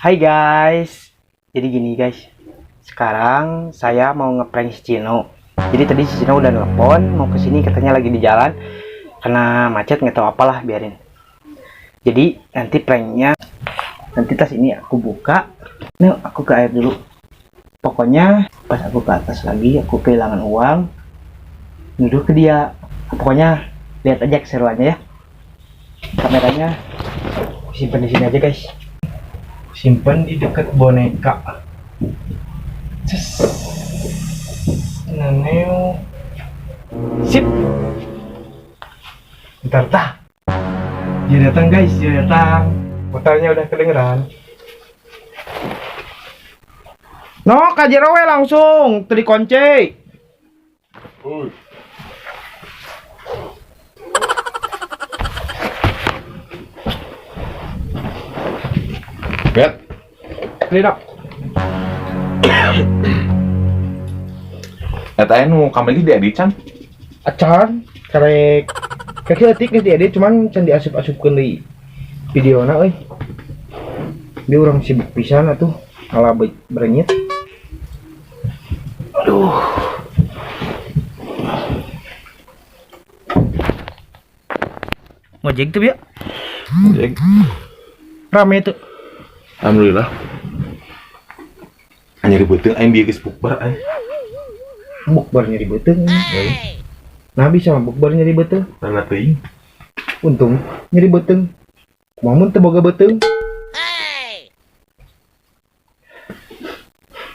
Hai guys, jadi gini guys, sekarang saya mau ngeprank si Cino. Jadi tadi si Cino udah nelpon mau kesini, katanya lagi di jalan karena macet, nggak tahu apalah, biarin. Jadi nanti pranknya, nanti tas ini aku buka, nih aku ke air dulu. Pokoknya pas aku ke atas lagi, aku kehilangan uang, nuduh ke dia. Pokoknya lihat aja keseruannya ya. Kameranya aku simpen di sini aja guys. Simpen di dekat boneka. Ces. Naneo. Sip. Ntar tah. Dia datang guys, dia datang. Motornya udah kedengeran. No, ka jero we langsung, teu dikunci. Bet. Tidak. Eta aya nu kamari diedit can? Acan, karek kaki leutik geus diedit, cuman can diasup-asupkeun deui videona euy. Dia urang sibuk pisan atuh, ala berenyit. Aduh. Ngojek tuh, Bi? Ngojek. Rame tuh. Alhamdulillah. Nyeri beuteung aing bieu geus bukber aing. Bukber nyeri beuteung. Nah bisa mah bukber nyeri beuteung. Tanda teuing. Untung nyeri beuteung. Kumaha mun teu boga beuteung?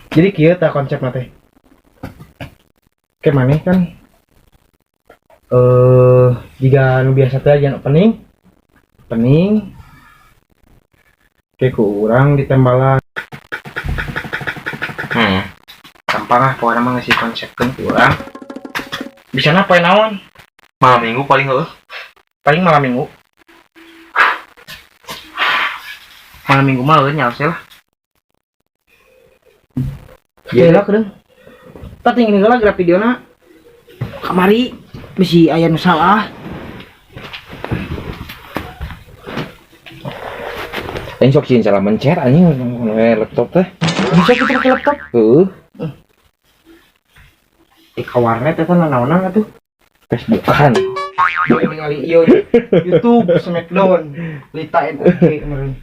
Jadi kieu tah konsepna teh. Ke maneh kan jika nu biasa teh jangan opening. Opening. Oke, ku urang ditembalan. Gampang lah, pokoknya mah ngasih konsepkeun ku urang. Bisa na poe naon? Malam minggu paling heueuh. Paling malam minggu. Malam minggu mah heueuh nyalse lah. Iya. Iya lah kedeung. Tah tinggal heula geura videona. Kamari bisi aya nu salah. Aing sok sieun salah mencet anjing we laptop teh. Bisa kita pakai laptop? Heeh. Di ka warnet eta nanaonan atuh? Facebookan. Yo ningali ieu YouTube Smackdown Lita NUG kemarin.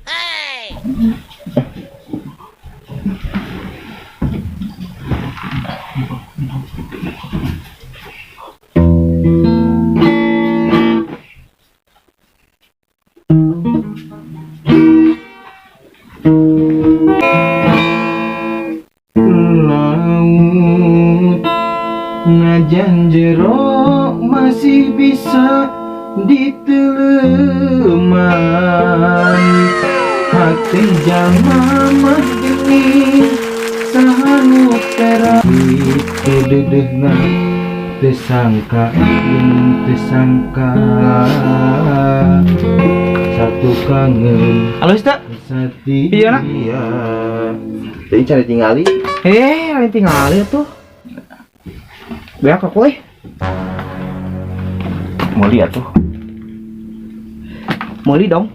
Laut najan jero masih bisa diteleman, hati jangan mah geni sahanu tera itu dedehna tersangka tersangka satu kangen. Halo Ista. Setia. Iya, nak. Jadi cari tinggali. Lain tinggali tuh. Beak aku euy. Mau lihat tuh. Meuli dong.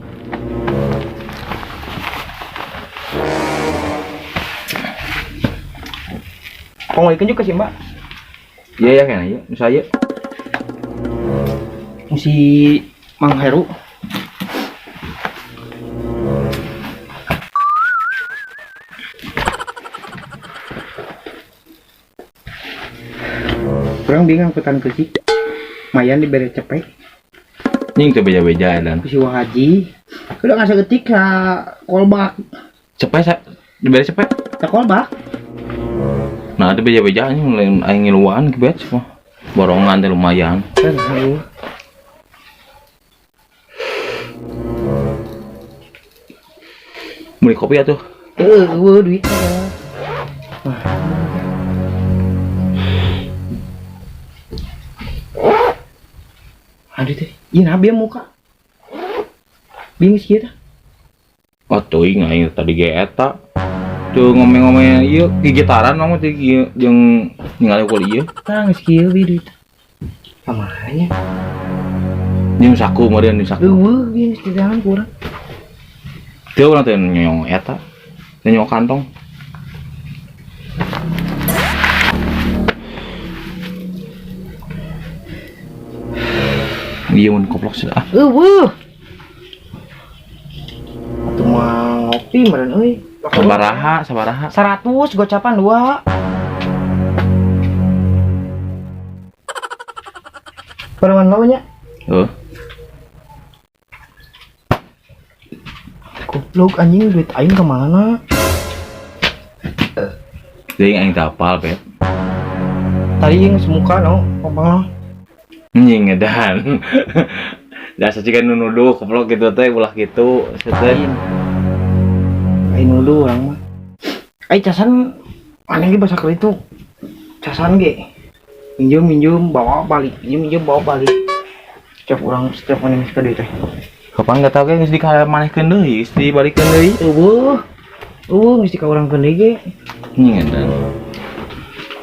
Pengolikeun juga sih, Mbak. Iya, ya kayaknya, iya. Bisa ya. Si Mang Heru. Kurang bingung angkutan kecil. Lumayan diberi cepet. Ini teu beja-beja edan. Ku si Wang Haji. Udah nggak segetik ka kolbak. Cepet sa diberi cepet. Ka kolbak. Nah, ada beja-beja ini lain aing ngiluan ke bet mah. Borongan teh lumayan. Kan halu. Beli kopi atuh. Heeh, eueuh duit. Wah. Aduh teh, ieu naha bieu muka. Bingung sih tah. Oh, teuing aing tadi ge eta. Tuh ngomeng-ngomeng ieu gigitaran mah teh ieu jeung ningali ukur ieu. Tah geus kieu we duit. Kamana? Jeung saku meureun jeung saku. Eueuh, geus di dalam kurang. Teu urang teh nyong eta. Nyok kantong. Iya mun koplok sih ah. Eueuh. Atuh mah ngopi meureun euy. Sabaraha, sabaraha? 100 gocapan 2. Perman lo nya? Heuh. Goblok anjing duit aing kemana? Deui aing teu apal, Bet. Tadi yang semuka no, kompang no. Anjing edan. Dasar ciga nu nuduh goblok gitu teh ulah kitu teh. Aing nuduh urang mah. Ai casan aneh ge basa keur itu. Casan ge. Minjem-minjem bawa balik, minjem-minjem bawa balik. Setiap urang setiap maneh geus ka dieu teh. Kapan nggak tahu ge geus dikamanehkeun deui, geus dibalikeun deui. Eueuh. Eueuh geus dikaurangkeun deui ge. Anjing edan.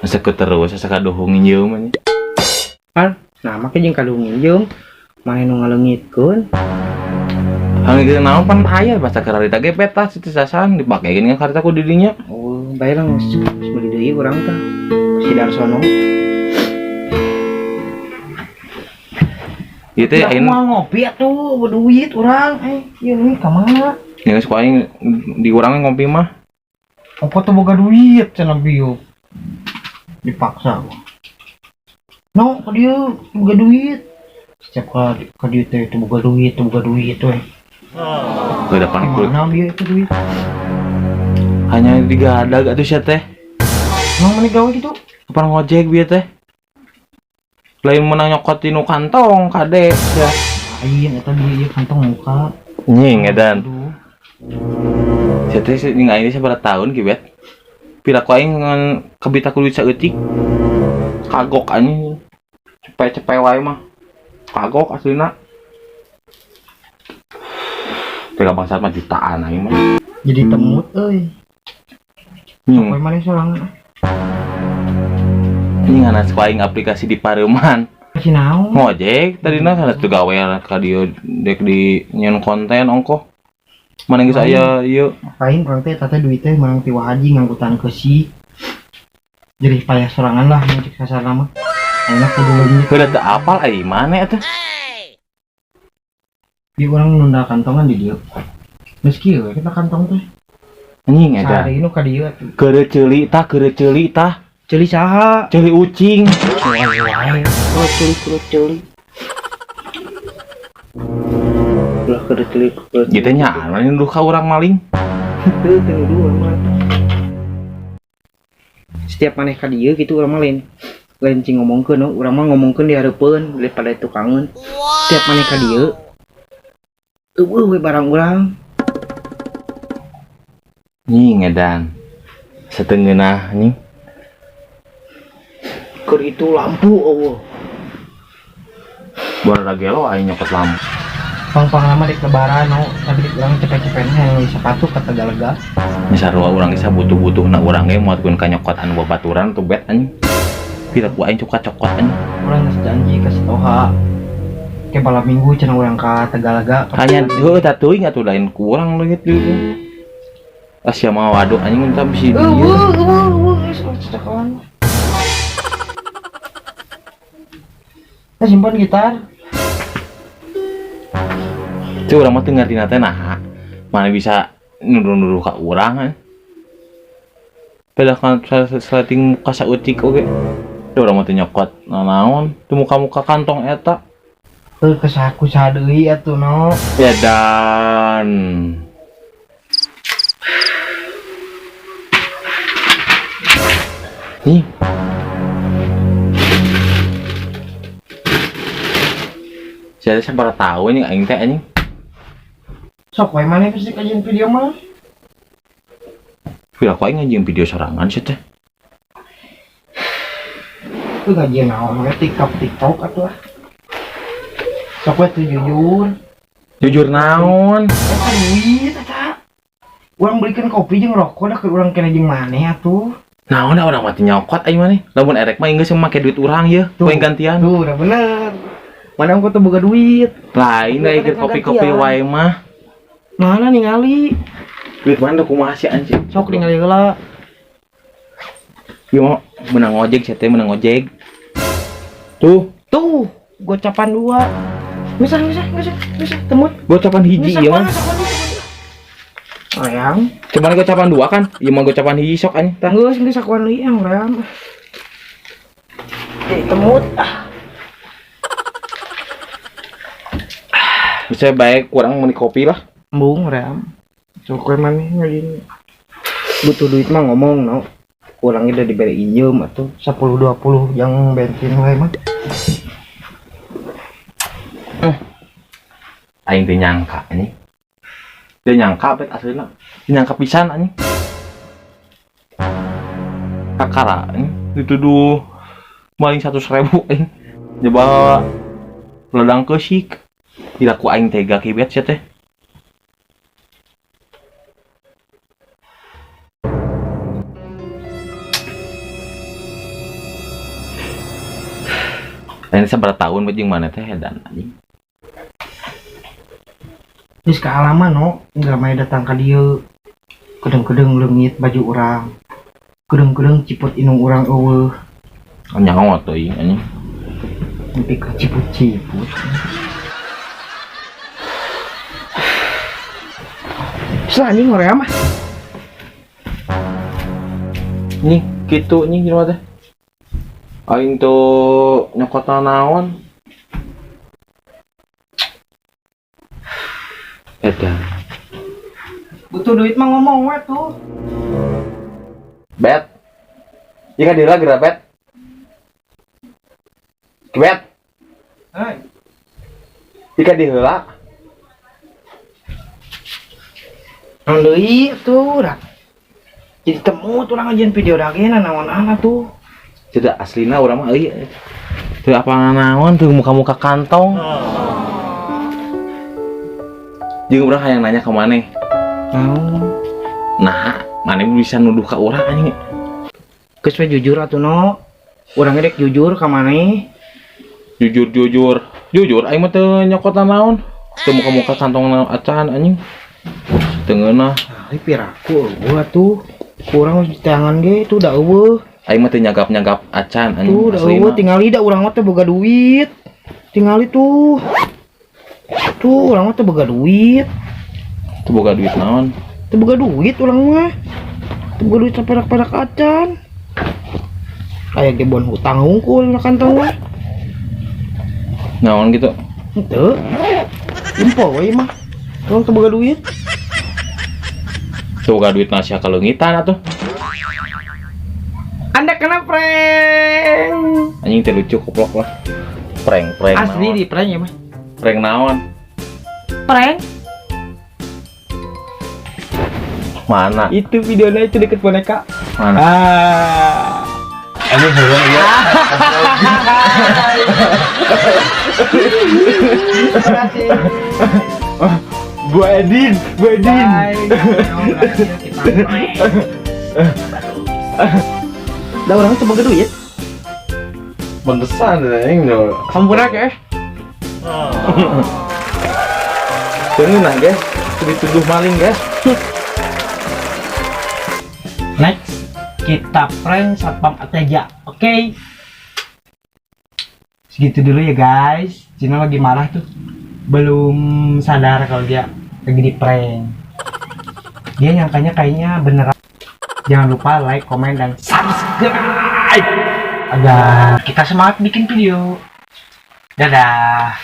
Asa ke terus asa kaduhung nginjeum anjing. Kan, nah make jeung kaduhung nginjeum, maneh nu ngaleungitkeun. Hang geus naon pan aya basa keur harita ge peta situ sasan dipake geuning harita ku didinya. Oh, bae lah geus meuli deui urang teh. Si Darsono. Ieu teh Aku ayeuna mau ngopi atuh, duit urang. Ieu duit ka mana? Ya geus ku aing di urang ngopi mah. Apa tuh boga duit cenah bieu. Dipaksa gua. No, ka dieu boga duit. Setiap ka dieu teh teu boga duit, teu boga duit we. Ke depan kulit. Mana bieu itu duit? Hanya digadag atuh sia teh. Emang maneh gawe kitu? Kapan ngojek bieu teh? Lain menang nyokot tinu kantong kade ya. Lain eta duit ieu kantong muka. Nying edan. Sia teh ning aing sabaraha tahun ki bet. Pira ku aing ngan kabita ku duit saeutik. Kagok anjing. Cepe-cepe wae mah. Kagok aslina. Tega bangsat mah jutaan aing mah. Jadi temut euy. Hmm. Poe maneh sorangan. Ini nganas ku aing aplikasi di Pareuman. Si naon? Ngojek tadina sanes teu gawe ka dieu dek di nyeun konten ongkoh. Mana geus aya ieu? Lain urang teh eta teh duit teh menang ti Haji ngangkutan keusi. Jadi payah sorangan lah mun cek sasarna mah. Ayeuna kudu leungit. Heuh teu apal ai mana eta? Di urang nunda kantongan di dieu. Geus kieu we kita kantong teh. Anjing eta. Sehari nu ka dieu atuh. Keureuh ceuli tah, keureuh ceuli tah. Ceuli saha? Ceuli ucing. Keureuh ceuli, keureuh ceuli. Ulah keureuh ceuli, keureuh ceuli. Ieu teh nya anu nuduh ka urang maling. Teu, teu nuduh urang mah. Setiap maneh ka dieu kitu urang mah lain cing ngomongkeun, no. Urang mah ngomongkeun di hareupeun daripada tukangeun. Setiap maneh ka dieu eueuh we barang urang. Nying edan. Satengeunah anjing. Keur itu lampu eueuh. Buar gelo aing nyokot lampu. Pang-pang lama dek lebaran no, tapi dek urang cepet-cepetnya yang beli sepatu ke Tegalega. Nya sarua urang geus butuh-butuhna urang ge moal ka nyokot anu babaturan tuh bet anjing. Pira ku aing cokot cokot anjing. Urang geus janji ka si Toha. Ke malam minggu cenah urang ka Tegalega. Hanya heuh tah teuing atuh lain ku urang leungit deui. Ah sia mah waduh anjing entah bisi dieu. Eueuh eueuh eueuh geus cakawan. Nah, simpan gitar. Cuy, urang mah teu ngartina teh naha. Mana bisa nuduh-nuduh ka urang eh. Beda kan sleting muka saeutik oge. Teu urang mah teu nyokot nanaon, teu muka-muka kantong eta. Heuh, kesaku saha deui atuh no. Ya dan. Nih. Saya sabaraha tahu ini aing teh anjing. Sok wae maneh pasti kajian video mah. Pira ku aing ngajieun video sorangan sih teh. Itu ngajian naon we TikTok TikTok atuh ah. Sok we tuh jujur. Jujur naon? Eta duit eta. Urang belikeun kopi jeung rokok da keur urang kena jeung maneh atuh. Naon da urang mah teu nyokot aing maneh. Lamun erek mah geus make duit urang yeuh, ku aing gantian. Tuh, udah bener. Mana aku tuh boga duit. Lain da ikut kopi-kopi wae mah. Mana ningali? Duit mana kumaha sih anjing? Sok ningali heula. Ieu mah menang ojek sia teh, menang ojek. Tuh, Tuh, gocapan 2. Bisa, bisa, bisa, bisa, temut. Gocapan hiji ieu mah. Ayang. Cuman gocapan 2 kan? Ieu mah gocapan hiji sok anjing tah. Geus, geus sakuan deui yang hoream. Temut. Ah. Bisa baik kurang meni kopi lah. Embung hoream. Sok we maneh ngajin. Butuh duit mah ngomong no. Kurangnya udah diberi injem atau 10-20 yang bensin wae mah. Aing teh nyangka anjing. Teu nyangka bet aslina. Teu nyangka pisan anjing. Kakara anjing dituduh maling 100.000 anjing. Nyoba ledang keusik. Tidak ku aing tega kibet sia teh. Ini seberapa tahun bet jeung mana teh edan anjing. Geus kaalaman no, enggak main datang ka dieu. Kedeng-kedeng leungit baju urang. Kedeng-kedeng ciput inung urang eueuh. Nyaho teuing anjing. Nepi ka ciput-ciput. Geus anjing hoream mah. Nih, kitu anjing jelema teh. Aing tuh nyokot naon. Edan. Butuh duit mah ngomong we tuh. Bet. Ieu ka dieu geura bet. Bet. Hei. Ieu ka dieu heula. Naon deui atuh dah. Jadi temu tuh orang ngajian video dagena naon-naon tuh. Tidak aslina urang mah euy. Teu apa naon teu muka-muka kantong. Jeung urang hayang nanya ka maneh. Naon? Nah, maneh bisa nuduh ka urang anjing. Geus we jujur atuh no. Urang ge dek jujur ka maneh. Jujur jujur. Jujur aing mah teu nyokot naon. Teu muka-muka kantong naon acan anjing. Teu ngeunah. Ah, piraku eueuh atuh. Kurang di tangan ge itu da eueuh. Aing mah teu nyagap-nyagap acan anjing. Tuh, da eueuh tingali da urang mah teu boga duit. Tingali tuh. Tuh, urang mah teu boga duit. Teu boga duit naon? Teu boga duit urang mah. Teu boga duit saperak-perak acan. Aya ge bon hutang hungkul na kantong mah. Naon gitu? Henteu. Jempol we mah. Urang teu boga duit. Teu boga duit nasi kaleungitan atuh. Anda kena prank. Anjing teh lucu koplok lah. Prank, prank. Asli naon. Di prank ya mah. Prank naon? Prank. Mana? Itu videonya itu deket boneka. Mana? Ah. Anjing heureuy ieu. Terima kasih. Bu Edin, Bu Edin. Dah orang tuh boga duit. Pantesan anjing. Hampura ke? Tunggu nah guys, dituduh maling guys. Next, kita prank Satpam Ateja. Oke. Okay. Segitu dulu ya guys. Cino lagi marah tuh. Belum sadar kalau dia lagi di prank. Dia nyangkanya kayaknya beneran. Jangan lupa like, komen, dan subscribe agar kita semangat bikin video. Dadah.